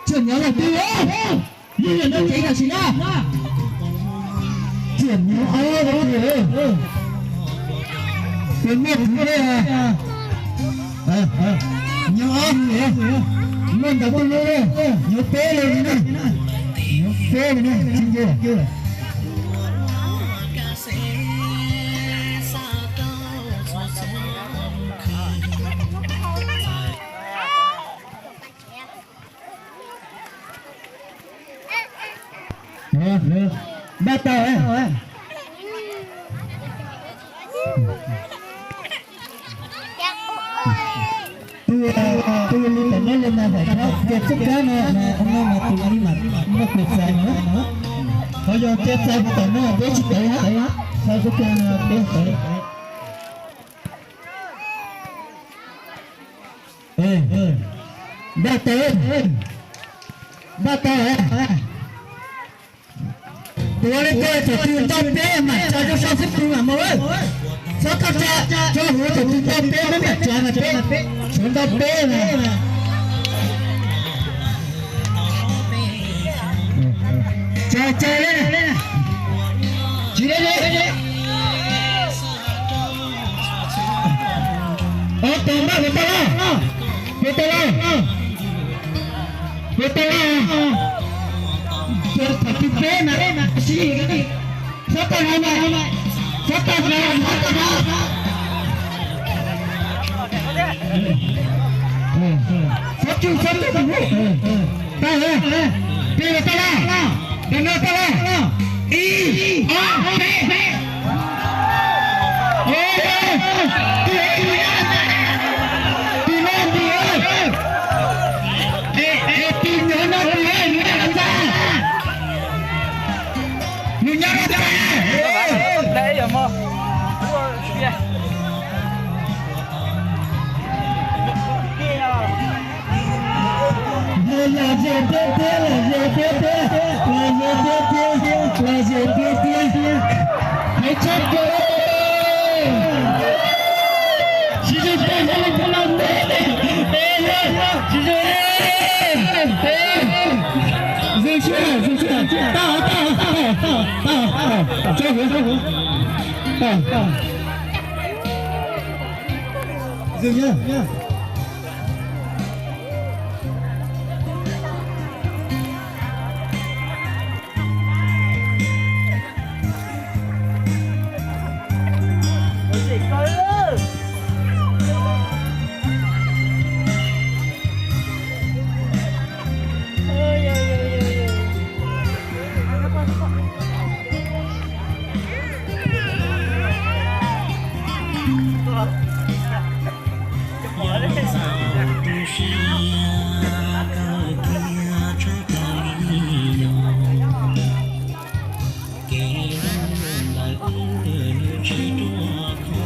Tsuam nyob los twg? Yog yog no ces tam sim no. Tsuam nyob ob los twg? Tus muaj kwv nyob ob, muaj ntau tuj lub, nyob peb los na, nyob peb los na tsis ncu. Npaj tau, tus, tus li tom no los mas hais tias txoj kab no, no mas tus li mas muaj tus txais no. Qhov yog cia txais puas tom no peb tsis tawv, txais txoj kab no peb tawv. Npaj tau, npaj tau. Tus ua li ko thaum twg nto peb mam tso rau saum xub pwg mam mus. Txhob txhob tso, tso hauv thaum twg nto peb peb mam tso mas peb, thaum nto peb mas. Tso tso li, tsis li li. Ob tug npaj puas tau los? Puas tau los? Puas tau los? Thaum twg peb mas sib, txhob tau los mas, txhob tau los, txhob tau los. Txhob tsuj, txhob tsuj. Tau lawm, peb los tau los, peb los tau los. Ib, ob, peb. Tus no tus, es tus nyuam no tus, nws nyob no ntag, nws nyob no ntag. Los ze tiag tiag, los ze tiag tiag, los ze tiag tiag, los ze tiag tiag. Hais tshaj plaws. Sib zog peb, sib zog peb los ntej, sib zog, zoo siab, zoo siab. Tau, tau, tau, tau, tso huv, tso huv. Tau, tau. Zoo siab. Yog zaum tu siab kawg kiag tshaj plaws li yog kev hlub ntawm wb nws tsis ruaj khov